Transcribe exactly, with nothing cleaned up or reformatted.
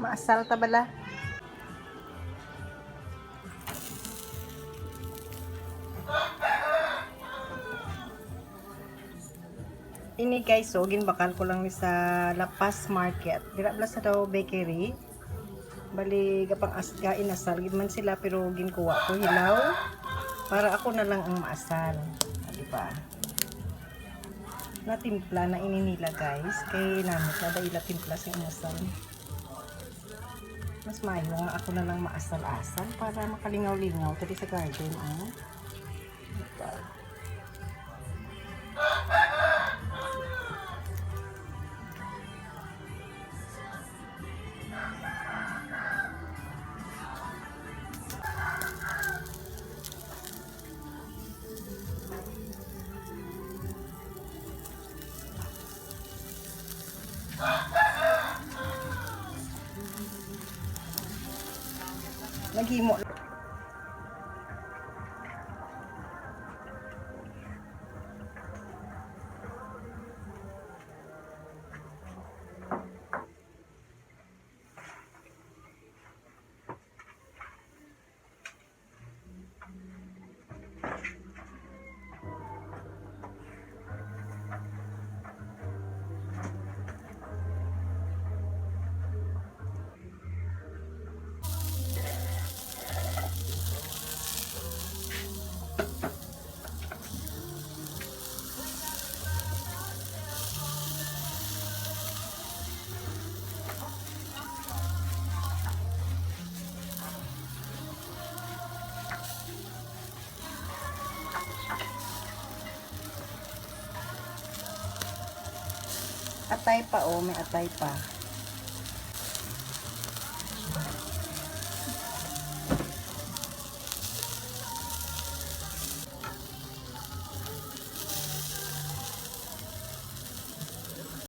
Maasal ta bala. Ini guys, so ginbakal ko lang ni sa La Paz Market. Dira bala sa daw bakery. Bali, gapang as, gainasal gid man sila, pero ginkuha ko hilaw para ako na lang ang maasal. Ah, di ba? Natimpla na ini nila, guys. Kay namit na daw ila timpla sa inasal. Mas maayo nga ako na lang maasal-asal para makalingaw-lingaw diri sa garden, ah. Di ba? Naghimo. Atay pa, oh, may atay pa.